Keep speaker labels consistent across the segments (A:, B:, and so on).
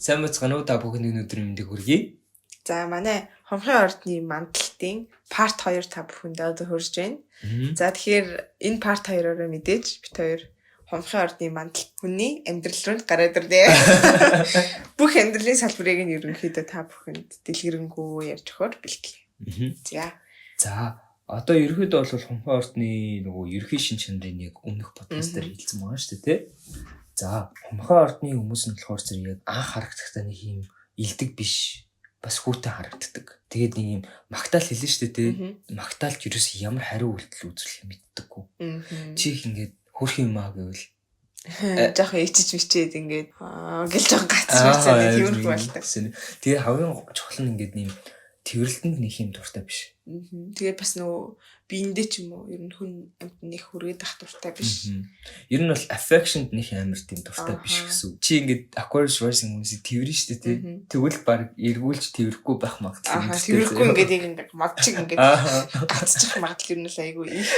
A: Сайн байцгаана уу, та бүхэнд энэ өдрийн мэндийг хүргэе.
B: За, манай хумхын ордны мандалтын part 2 та бүхэнд одоо хүрж байна. За, тэгэхээр энэ part 2-ороо мэдээж бид хоёр хумхын ордны мандалт хүний амьдрал руу гараад ирнэ. Бүх амьдралын салбарыг нь ерөнхийдөө та бүхэнд дэлгэрэнгүй ярьж өгөхөөр бэлтлээ. За.
A: За, одоо ерөнхийдөө бол хумхын ордны нөгөө ерөнхий шин чанарыг яг өмнөх подкаст дээр хэлсэн байгаа шүү дээ, тий? За, хумхын ордны хүмүүс нь болохоор зэрэг яг анх харагдахдаа нэг юм илдэг биш, бас хүүтэн харагддаг. Тэгээд нэг юм магтаал хэлнэ шүү дээ, тий? Магтаалч ерөөс ямар хариу үйлдэл үзүүлэх мэддэггүй. Чи их ингээд хөрх юм аа гэвэл
B: жоохон ичиж мичээд ингээд аа гэл жоохон гацсан нэг тиймэрхүү болдог.
A: Тэгээ хамгийн чухал нь ингээд нэм тэрвэрлтэнд нэг юм дуртай биш.
B: Тэгээ бас нөгөө биендээ ч юм уу ер нь хүн амьд нэг хүргээд ах дуртай биш.
A: Ер нь бол affection-д нэг амар тийм дуртай биш гэсэн үг. Чи ингээд Aquarius rising хүмүүсийг тэрвэрнэ шүү дээ, тий. Тэгвэл баг эргүүлж тэрвэрэхгүй байх магадлал.
B: Аа, тэрвэрэхгүй ингээд яг ингээд мод чиг ингээд гацчих магадлал ер нь л айгүй их.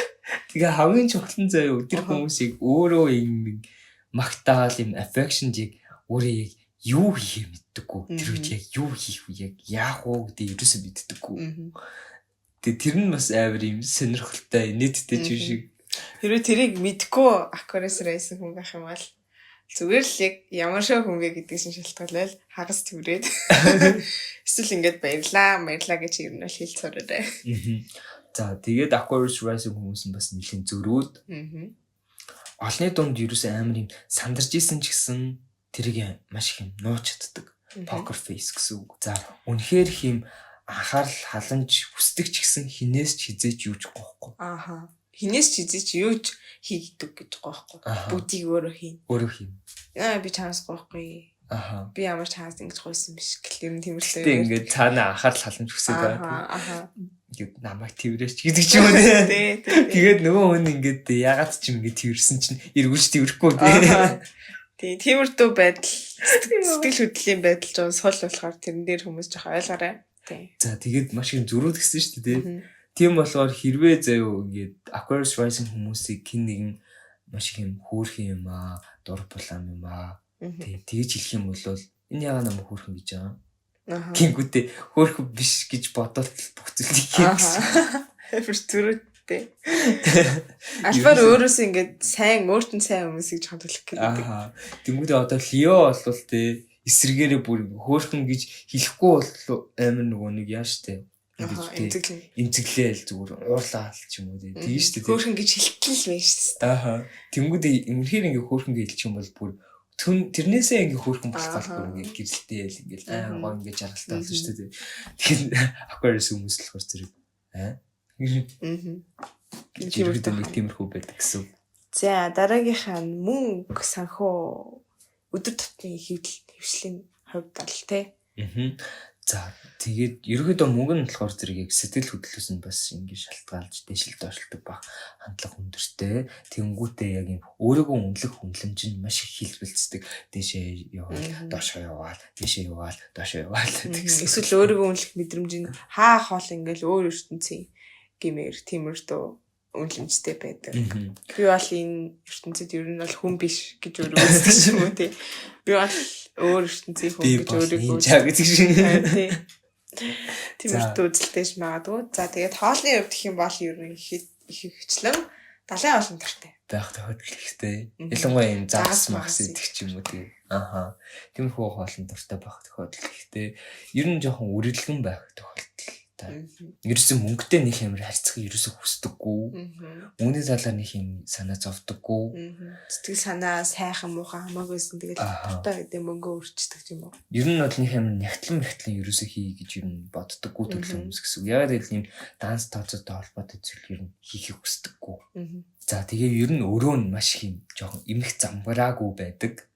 A: Тэгээ хамгийн чухал нь заяа тэр хүмүүсийг өөрөө юм магтаал юм affection-д яг өөрөө яг юу хийхээ мэддэггүй. Тэр үед яг юу хийх вэ, яг яах уу гэдэг ерөөсөө мэддэггүй. Тэгээ тэр нь бас амар юм сонирхолтой, нийтдээ ч шиг.
B: Хэрвээ тэрийг мэдгүй Aquarius rising хүн байх юм бол зүгээр л яг ямар шиг хүн бэ гэдгээс нь шалтгаалал хагас тэрврээд эсвэл ингээд баярлаа, баярлаа гэж ер нь бол хэлж сураарай.
A: За, тэгээд Aquarius rising хүмүүс нь бас нэлийн зөрүүд. Олны дунд ерөөсөө амар юм сандарч исэн ч гэсэн тэрийг маш их юм нууц чаддаг. Poker face гэсэн үг. За, үнэхээр их юм анхаарал халамж хүсдэг ч гэсэн хинээс ч хизээч юу ч гоохгүй.
B: Ааха. Хинээс ч хизээч юу ч хийгдэг гэж байгаа байхгүй. Бүгдийг өөрөө хийн.
A: Өөрөө хийн.
B: Аа, би чамаас гоохгүй. Би ямар ч хаас ингэж гуйсан биш гэл ер нь тиймэрхүү.
A: Гэтэ ингээд цаана анхаарал халамж хүсээд байгаа.
B: Ааха.
A: Ингээд намайг тэрвэрээч гэдэг ч юм уу, тий.
B: Тий.
A: Тэгээд нөгөө хүн ингээд ягаад ч юм ингээд тэрсэн чинь эргүүлж тэрвэрэхгүй, тий.
B: Тий, тиймэрхүү байдал, сэтгэл хөдлөлийн байдал жоо сул болохоор тэрэн дээр хүмүүс жоохон ойлгоорой. Тий.
A: За, тэгээд маш их зөрүүд гэсэн шүү дээ, тий. Тийм болохоор хэрвээ заяо ингээд Aquarius rising хүмүүсийг хэн нэгэн маш их юм хөөрхөн юм аа, дур булаам юм аа. Тий, тэгж хэлэх юм бол энэ яагаад намайг хөөрхөн гэж байгаа? Гингүүтээ хөөрхөн биш гэж бодоод бүх зүйлийг хийх гэсэн.
B: Амар зөрүүдтэй. Альфаар өөрөөсөө ингээд сайн, өөрт нь сайн хүмүүсийг жоохон түлхэх гэдэг.
A: Аа. Тэнгүүдээ одоо Лео болвол тий, эсрэгээрээ бүр хөөрхөн гэж хэлэхгүй бол амар нөгөө нэг яаш тий. Эмзэглээл зүгээр уурлаал ч юм уу тий. Тийм шүү дээ.
B: Хөөрхөн гэж хэлтэл л байж шүү
A: дээ. Аа. Тэнгүүдээ үнэхээр ингээ хөөрхөн гэж хэлчих юм бол бүр тэрнээсээ ингээ хөөрхөн болох гал бүр ингээ гэрэлтээл ингээл аа гоо ингээ жаргалтай болно шүү дээ. Тэгэхээр Aquarius хүмүүс болохоор зэрэг аа тиймэрхүү нэг тиймэрхүү байдаг гэсэн.
B: За, дараагийнх нь мөнгө санхүү өдөр тутмын хэвшлийн хувьд ал тий.
A: За, тэгээд ерөөдөө мөнгө нь болохоор зэрэг яг сэтгэл хөдлөлөөс нь бас ингэ шалтгаалж дэшил доошлдог баг хандлага өндөртэй. Тэнгүүтээ яг юм өөрийгөө үнэлэх үнэлэмж нь маш их хэлбэлцдэг. Дэшээ яваал, доошоо яваал, дэшээ яваал, доошоо яваал
B: гэсэн. Эсвэл өөрийгөө үнэлэх мэдрэмж нь хаа хоол ингээл өөр ертөнцийн гэмээр тиймэрхүү үнэлэмжтэй байдаг. Би бол энэ ертөнцид ер нь бол хүн биш гэж өөрөө үздэг юм уу, тий. Би бол өөр ертөнцийн хүн гэж өөрийгөө
A: гэдэг шиг.
B: Тий. Тиймэрхүү үзэлтэйж магадгүй. За, тэгээд хоолны хувьд гэх юм бол ер нь их ихчлэн далайн олон дуртай
A: байх тохиолдол ихтэй. Ялангуяа юм загас магас идэх ч юм уу, тий. Аха. Тиймэрхүү хоолн дуртай байх тохиолдол ихтэй. Ер нь жоохон үрэлгэн байх тохиолдол та. Ерөөсөн мөнгөтэй нэг амар харьцах ерөөсөө хүсдэггүй. Мөнгөний талаар нэг юм санаа зовдоггүй.
B: Сэтгэл санаа сайхан муухан хамаагүйсэн тэгэл дуртай гэдэг мөнгөө өрчдөг юм уу.
A: Ер нь бол нэг амар нягтлан мягтлан ерөөсөө хий гэж ер нь боддоггүй төрлийн хүмүүс гэсэн үг. Ягаад гэвэл юм данс тооцоотой холбоотой зүйл ер нь хийхийг хүсдэггүй. За, тэгээ ер нь өрөө нь маш их юм жоохон эмх замбараагүй байдаг.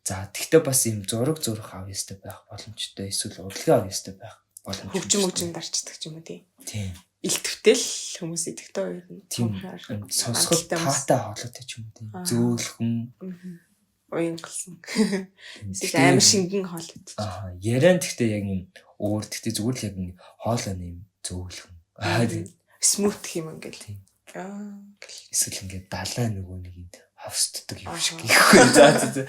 A: За, тэгтээ бас юм зураг зурх авьяастай байх боломжтой, эсвэл урлагийн авьяастай байх боломжтой.
B: Хөгжим хөгжим дарчдаг ч юм уу, тий.
A: Тийм.
B: Илтвтэл хүмүүс идэхтэй хоёр нь.
A: Тийм. Сонсоход таатай хоолойтой ч юм уу, тий. Зөөлхөн.
B: Уянгалсан. Эсвэл амар шингэн хоолойтой.
A: Аа, яриан тэгтээ яг юм өөр тэгтээ зүгээр л яг юм хоолой нэм зөөлхөн. Аа, тийм.
B: Смут гэх юм ингээл.
A: Тийм.
B: Аа.
A: Эсвэл ингээд далай нөгөө нэг юм ховсддаг юм шиг гэхгүй. За за.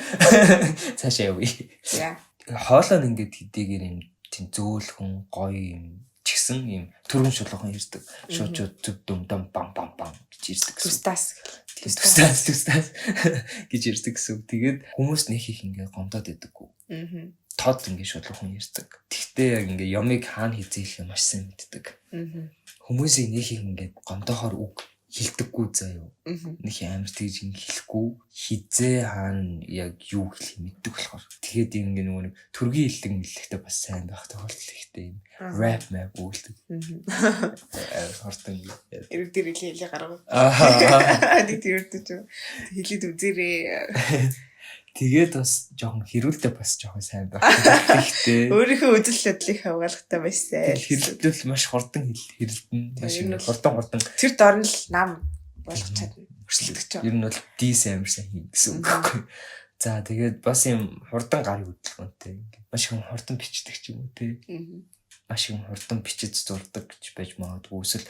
A: Цаашаа явъя.
B: За.
A: Хоолой нь ингээд хэдийгээр юм тийм зөөлхөн гоё юм ч гэсэн юм түргэн шулуухан ирдэг. Шууд шууд зүв дүм дам бам бам бам гэж ирдэг гэсэн.
B: Тустаас.
A: Тустаас тустаас гэж ирдэг гэсэн. Тэгээд хүмүүс нэх их ингээд гомдоод байдаггүй. Тод ингээд шулуухан ирдэг. Тэгтээ яг ингээд ямыг хаана хизээлэх юм маш сайн мэддэг. Хүмүүсийг нэх их ингээд гомдоохоор үг хэлдэггүй заяо. Нэг амар тэгж ингэ хэлэхгүй хизээ хаана яг юу хэлхийг мэддэг болохоор. Тэгээд ингэ нөгөө нэг төргийн хэллэг мэллэхтэй бас сайн байх тохиолдол ихтэй юм. Rap map өгөлдөг. Амар хурдан ингэ.
B: Эрэг дээр хэлээ гаргав.
A: Аа.
B: Нэг тэрдэж юм. Хэлээд үзээрэй.
A: Тэгээд бас жоохон хэрүүлдэ бас жоохон сайн байх ихтэй.
B: Өөрийнхөө үзэл бодлыг хамгаалахтай маш сайн.
A: Хэрэлдэл маш хурдан хэрэлдэн. Маш хурдан хурдан.
B: Тэр дор нь л нам болгож чадна. Өрсөлдөж байгаа.
A: Ер нь бол дис амар сайн хийн гэсэн үг байхгүй. За тэгээд бас юм хурдан гарын хөдөлгөөнтэй ингээд маш их хурдан бичдэг ч юм уу те. Маш их хурдан бичиж зурдаг гэж байж магадгүй. Эсвэл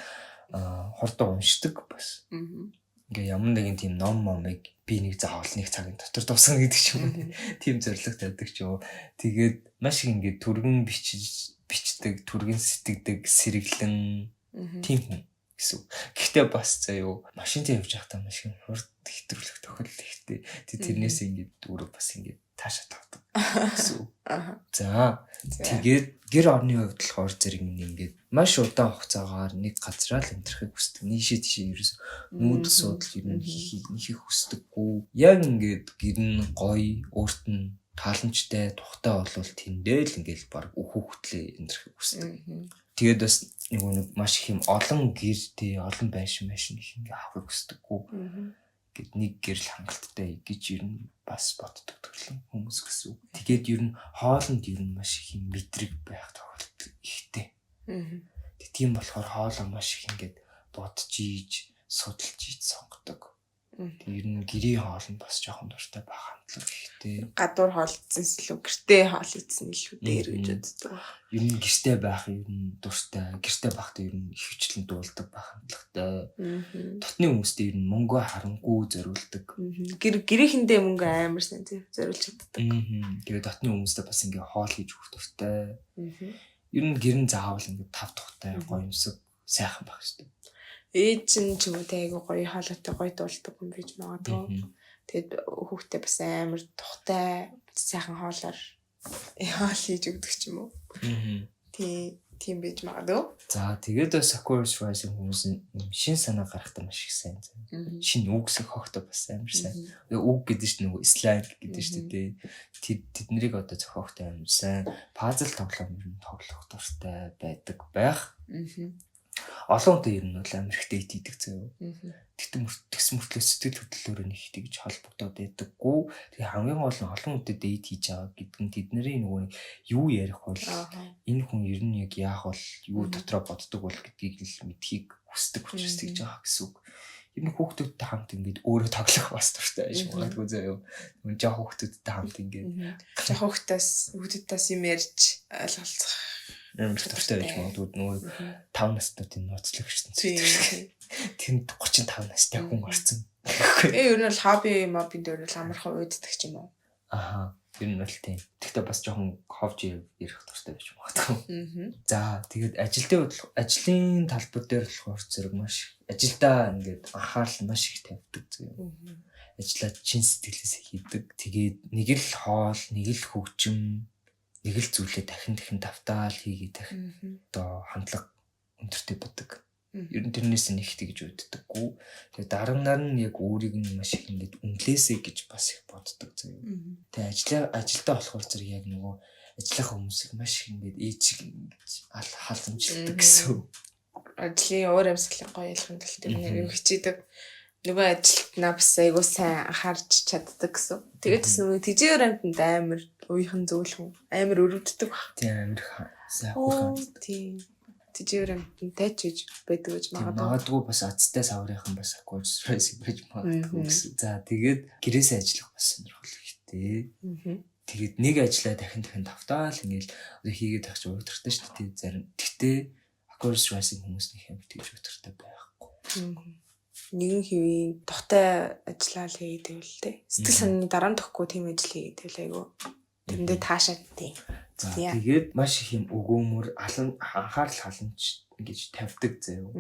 A: хурдан уншдаг бас. Ингээ ямар нэгэн тийм ном момыг би нэг заавал нэг цагийн дотор дуусгана гэдэг ч юм уу. Тийм зорилго тавьдаг ч юм уу. Тэгээд маш их ингээд түргэн бичдэг, түргэн сэтгэдэг, сэргэлэн тийм хүн гэсэн үг. Гэхдээ бас заяо машинтай явж байхдаа маш их хурд хэтрүүлэх тохиолдол ихтэй. Тэрнээс ингээд өөрөө бас ингээд таашаа тавдаг гэсэн үг. За тэгээд гэр орны хувьд болохоор зэрэг ингээд маш удаан хугацаагаар нэг газраа л амьдрахыг хүсдэг. Нийшээ тийшээ ерөөс нүүдэл суудал ер нь хийхийг нэг их хүсдэггүй. Яг ингээд гэр нь гоё, өөрт нь тааламжтай, тухтай болвол тэндээ л ингээд баг өөхөхтлээ амьдрахыг хүсдэг. Тэгээд бас нэг маш их юм олон гэр тий олон байшин байшин их ингээд авахыг хүсдэггүй. Гэт нэг гэрэл хангалттай гэж ер нь бас боддог төрлийн хүмүүс гэсэн үг. Тэгээд ер нь хоолнд ер нь маш их юм мэдрэг байх тохиолдол ихтэй. Тийм болохоор хоолоо маш их ингээд бодож ийж, судалж ийж сонгодог. Ер нь гэрийн хоол нь бас жоохон дуртай байх хандлага ихтэй.
B: Гадуур хоол идсэнс илүү гэртээ хоол идсэн илүү дээр гэж боддог.
A: Ер нь гэртээ байх ер нь дуртай. Гэртээ байхдаа ер нь их хвчлэн дуулдаг байх хандлагатай. Дотны хүмүүстэй ер нь мөнгө харамгүй зориулдаг.
B: Гэр гэрээхэндээ мөнгө амар сайн зориулж чаддаг.
A: Тэгээд дотны хүмүүстэй бас ингээ хоол хийж өгөх дуртай. Ер нь гэр нь заавал ингээ тав тухтай гоёмсог сайхан байх хэрэгтэй.
B: Ээж нь ч юм уу те айгу гоё хоолойтой гоё дуулдаг хүн байж магадгүй. Тэгээд хүүхдээ бас амар тухтай сайхан хоолоор хоол хийж өгдөг ч юм уу. Тийм байж магадгүй.
A: За тэгээд бас Aquarius Rising хүмүүс шин санаа гаргахтаа маш их сайн. Шинэ үг зохиохдоо бас амар сайн. Үг гэдэг чинь нөгөө slang гэдэг чинь тий. Тэднийг одоо зохиохдоо амар сайн. Пазл тоглоом ер нь тоглох дуртай байдаг байх. Олон хүнтэй ер нь бол амар их date хийдэг зөө. Тэгсэн мөртлөө сэтгэл хөдлөлөөрөө нэг их тэгж холбогдоод байдаггүй. Тэгээ хамгийн гол нь олон хүнтэй date хийж байгаа гэдэг нь тэдний нөгөө нэг юу ярих бол энэ хүн ер нь яг яах бол юу дотроо боддог бол гэдгийг л мэдхийг хүсдэг учраас тэгж байгаа гэсэн үг. Ер нь хүүхдүүдтэй хамт ингээд өөрөө тоглох бас дуртай байж магадгүй зөө. Нөгөө жоо хүүхдүүдтэй хамт ингээд
B: жоо хүүхдүүдээс юм ярьж ойлголцох
A: амар дуртай байж магадгүй. Нөгөө 5 наснуудын нууцлагч гэсэн. Тэнд 35 настай хүн орсон.
B: Тэгээ ер нь бол хобби мобин дээр нь амархан уйддаг ч юм уу.
A: Аха. Ер нь бол тийм. Тэгтээ бас жоохон ховж ярих дуртай байж магадгүй. За тэгээд ажлын талбар дээр болохоор зэрэг маш ажилдаа ингээд анхаарал маш их тавьдаг зүг. Ажлаа чин сэтгэлээс хийдэг. Тэгээд нэг л хоол, нэг л хөгжим, нэг л зүйлээ дахин дахин давтаал хийгээ дахин одоо хандлага өндөртэй байдаг. Ер нь тэрнээс нэг их тэгж уддаггүй. Тэгээ дараа нар нь яг өөрийг нь маш их ингээд үнэлээсэй гэж бас их боддог заяа. Тэгээ ажилдаа болохоор зэрэг яг нөгөө ажлынхаа хүмүүсийг маш их ингээд ээжиг ингэж халамжилдаг гэсэн.
B: Ажлын уур амьсгалын гоё ялахын тулд тэр нэг юм хичээдэг. Нөгөө ажилтнаа бас айгуу сайн анхаарч чаддаг гэсэн. Тэгээд бас нөгөө тэжээвэр амьтанд амар уяхан зөөлхөн амар өрөвддөг баг.
A: Тийм амар сайн уяхан.
B: Тийм. Тэжээвэр амьтантай ч гэж байдаг гэж магадгүй.
A: Магадгүй бас азтай саврынхан бас Aquarius Rising байж магадгүй гэсэн. За тэгээд гэрээсээ ажиллах бас сонирхол ихтэй. Тэгээд нэг ажлаа дахин дахин давтаал ингээл одоо хийгээд байх чи уйтгартай шүү дээ. Зарим. Тэгтээ Aquarius Rising хүмүүс нэг юм тэгж уйтгартай байхгүй.
B: Нэгэн хэвийн тухтай ажиллаа л хийгээд байвал те. Сэтгэл санааны дараа нь төгөхгүй тийм ажил хийгээд байвал айгүй Тэрэндээ таашаад тий.
A: За, тэгээд маш их юм өгөөмөр, алан анхаарал халамж ингэж тавьдаг заяа.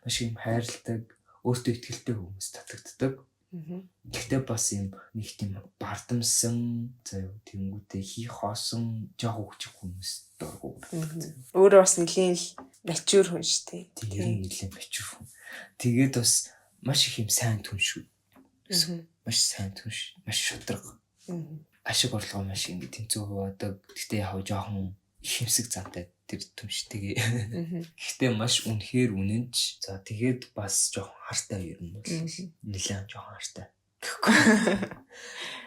A: Маш их юм хайрладаг, өөртөө ихтэй хүмүүс татагддаг. Гэхдээ бас юм нэг тийм бардамсан заяа, тэнгүүтээ хийх хоосон жоох өгчих хүмүүс дургу.
B: Өөрөө бас нэлийн л mature хүн шүү дээ.
A: Тийм, ер нь нэлийн mature хүн. Тэгээд бас маш их юм сайн түн шүү. Маш сайн түнш, маш шудраг. Ашиг орлогоо маш ингэ тэнцүү хуваадаг. Гэхдээ яг жоохон ихэмсэг зантай тэр түнштэйгээ. Гэхдээ маш үнэхээр үнэнч. За, тэгээд бас жоохон хартай, ер нь бол нэлээд жоохон хартай.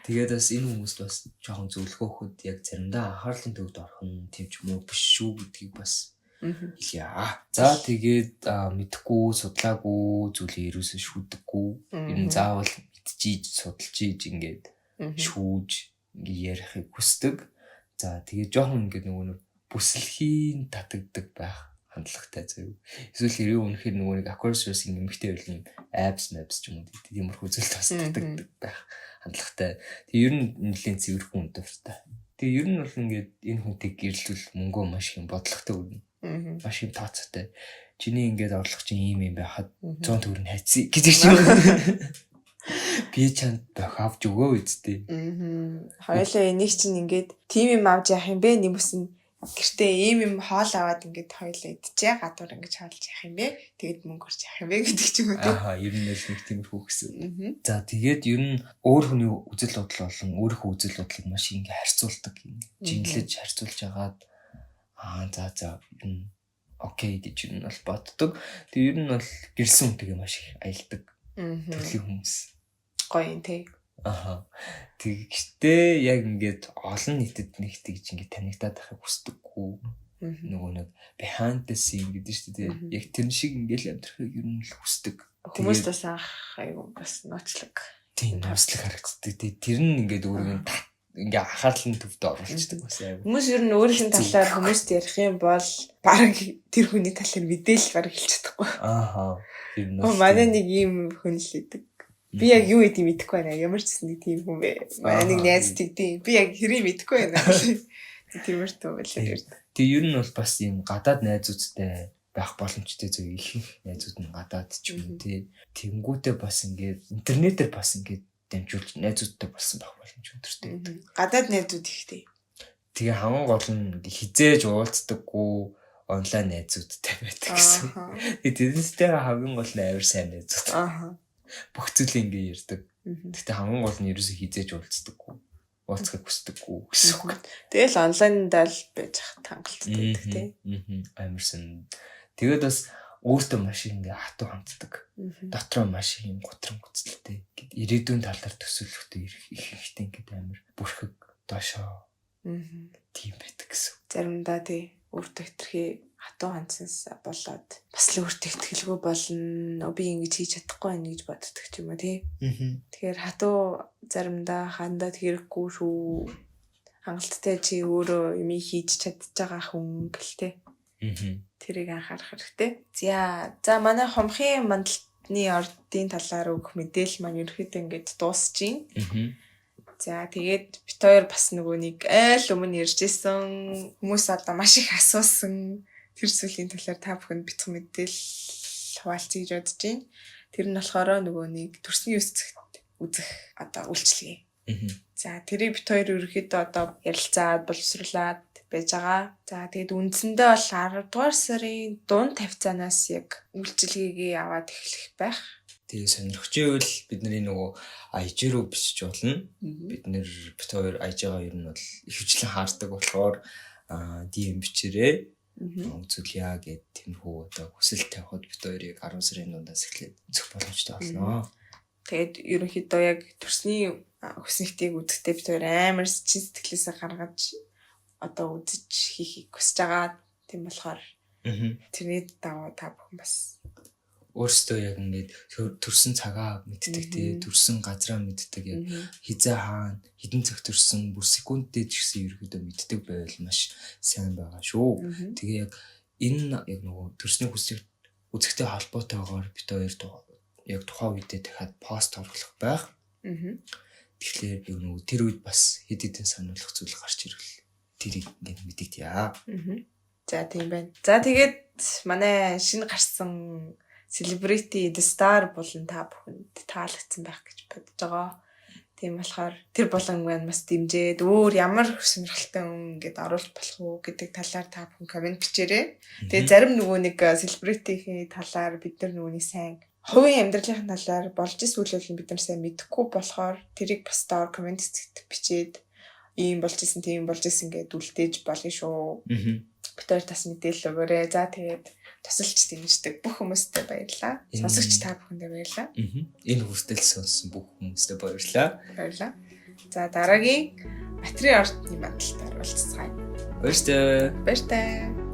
A: Тэгээд бас энэ хүмүүст бас жоохон зөвлөгөө өгөхөд яг заримдаа анхаарлын төвд орох нь тийм ч муу биш шүү гэдгийг бас хэлье. За, тэгээд мэдэхгүй, судлаагүй зүйлээ ерөөсөө шүүдэггүй. Ер нь заавал мэдчихийж, судалж ийж ингээд шүүж ингээ ярихыг хүсдэг. За, тэгээд жоохон ингээд нөгөө нэг бүсэлхийн татагддаг байх хандлагатай заяа. Эсвэл хэрэг үнэхээр нөгөө нэг Aquarius Rising эмэгтэй байвал юм abs maps ч юм уу, тиймэрхүү зүйлд бас татагддаг байх хандлагатай. Тэгээ ер нь нэлийн цэвэрхэн хүн дуртай. Тэгээ ер нь бол ингээд энэ хүнтэй гэрлвэл мөнгөө маш их юм бодлоготой өрнө. Маш юм тооцоотой. Чиний ингээд орлого чинь ийм юм байхад 100 төгрөг хайцъя гэдэг чинь би чамд бох авч өгөө үсттэй.
B: Хоёулаа энийг чинь ингээд тим юм авч явах юм бэ? Нэмэс нь гэртээ ийм юм хоол аваад ингээд хоёулаа идчихээ, гадуур ингэж хоолж явах юм бэ? Тэгээд мөнгө орж явах юм бэ гэдэг ч юм уу, тийм.
A: Ааха, ер нь л нэг тиймэрхүү гэсэн. За, тэгээд ер нь өөр хүний үзэл бодол болон өөрийнхөө үзэл бодлыг маш ингэ харьцуулдаг. Жинлэж харьцуулж агаад аа за ер нь okay гэж ер нь бол боддог. Тэгээд ер нь бол гэрсэн хүнтэйгээ маш их аялдаг төрлийн хүмүүс.
B: Гоё юм, тий.
A: Аха. Тэгэхдээ яг ингээд олон нийтэд нэг тэгж ингээд танигдаад байхыг хүсдэггүй. Нөгөө нэг behind the scene гэдэг шүү дээ. Яг тэр шиг ингээд амьдрахыг ер нь л хүсдэг.
B: Хүмүүс бас анх айгу бас нууцлаг.
A: Тийм, нууцлаг харагддаг. Тэгээ тэр нь ингээд өөрийн ингээ анхаарлын төвд оруулцдаг бас айгу.
B: Хүмүүс ер нь өөрийнх нь талаар хүмүүст ярих юм бол бараг тэр хүний талаар мэдээлэл бараг хэлж чадахгүй.
A: Ааха.
B: Тэр нь манай нэг ийм хүн л идэг. Би яг юу гэдгийг мэдэхгүй байна. Ямар ч гэсэн нэг тийм хүн бэ. Манай нэг найз тэгдэв. Би яг хэрийг мэдэхгүй байна. Тиймэрхүү байлаа ярьдаг.
A: Тэгээ ер нь бол бас ийм гадаад найзуудтай байх боломжтой зөв, ихэнх найзууд нь гадаад ч юм уу, тий. Тэнгүүтээ бас ингээд интернетээр бас ингээд дамжуулж найзуудтай болсон байх боломж өндөртэй байдаг.
B: Гадаад найзууд ихтэй.
A: Тэгээ хамгийн гол нь хизээж уулздаггүй онлайн найзуудтай байдаг гэсэн. Тэгээ тэрнээсээ хамгийн гол нь амар сайн найзууд. Бүх зүйлийг ингээ ярьдаг. Гэхдээ хамгийн гол нь ерөөсөө хизээж уулздаггүй. Уулзахыг хүсдэггүй гэсэн үг.
B: Тэгэл онлайндаа л байж хат хангалттай байдаг, тий.
A: Амар сан. Тэгээд бас өөртөө маш их ингээ хатуу ханддаг. Дотроо маш их юм гутран гүцэлтэй. Ирээдүйн талаар төсөөлөхтэй их ихтэй ингээд амар бүрхэг доошоо. Тийм байдаг гэсэн.
B: Заримдаа тий өөртөө хэтэрхий хатуу хандсанаас болоод бас л өөртөө итгэлгүй болно. Би ингэж хийж чадахгүй байна гэж боддог ч юм уу, тий. Тэгэхээр хатуу заримдаа хандаад хэрэггүй шүү. Хангалттай чи өөрөө юм хийж чадж байгаа хүн гэлтэй. Тэрийг анхаарах хэрэгтэй. За, манай хумхын мандалтны ордын талаар өгөх мэдээлэл маань ерөнхийдөө ингэж дуусж байна. За, тэгээд бит хоёр бас нөгөө нэг айл өмнө ярьж исэн, хүмүүс одоо маш их асуусан тэр зүйлийн талаар та бүхэнд битгий мэдээлэл хуваалцъя гэж бодож байна. Тэр нь болохоор нөгөө нэг төрсний 9 цагт үзэх одоо үйлчилгээ. За, тэрийг бит хоёр ерөнхийдөө одоо ярилцаад боловсруулад байж байгаа. За, тэгээд үндсэндээ бол 10 дугаар сарын дунд тавьцаанаас яг үйлчилгээгээ аваад эхлэх байх.
A: Тэгээ сонирхож байвал бидний нөгөө IG руу бичиж болно. Бид нэр бит хоёр IG-гаа ер нь бол ихэвчлэн хаардаг болохоор DM бичээрэй. Үзүүлье гэд тиймэрхүү одоо хүсэл тавихад бит хоёрыг 10 сарын дундаас эхлээд үзэх боломжтой болно.
B: Тэгээд ерөнхийдөө яг төрсний хүснэгтийг үзэхдээ бит хоёр амар чин сэтгэлээсээ гаргаж одоо үзэж хийхийг хүсэж байгаа. Тийм болохоор тэрний дагуу та бүхэн бас
A: өөрсдөө яг ингээд төрсэн цагаа мэддэг, тий, төрсэн газраа мэддэг, яг хизээ хаана хэдэн цаг төрсөн бүр секундтэй ч гэсэн ерөөдөө мэддэг байвал маш сайн байгаа шүү. Тэгээ яг энэ яг нөгөө төрсний хүсэг үзэхтэй холбоотойгоор бит хоёр яг тухайн үедээ дахиад пост оруулах байх. Тэгэхээр яг нөгөө тэр үед бас хэд хэдэн сонирхох зүйл гарч ирвэл тэрийг ингээд мэдэгдъя.
B: За, тийм байна. За, тэгээд манай шинэ гарсан Celebrity The Star болон та бүхэнд таалагдсан байх гэж бодож байгаа. Тийм болохоор тэр болон маань бас дэмжиж, өөр ямар сонирхолтой хүн ингээд оруулах болох уу гэдэг талаар та бүхэн comment бичээрэй. Тэгээ зарим нөгөө нэг celebrity-ийн талаар бид нар нөгөөний сайн хувийн амьдралын талаар болж исэн үйл бид нар сайн мэдэхгүй болохоор тэрийг бас доор comment хэсэгт бичээд, ийм болж исэн, тийм болж исэн гэдээ үлдээж болно шүү. Бид хоёр бас мэдээлэл өгөөрэй. За, тэгээд тусалж дэмждэг бүх хүмүүстээ баярлалаа. Сонсогч та бүхэндээ баярлалаа.
A: Энэ хүртэл сонссон бүх хүмүүстээ баярлалаа.
B: Баярлалаа. За, дараагийн Матрийн ордны мандалтаар уулзцгаая.
A: Баяртай.
B: Баяртай.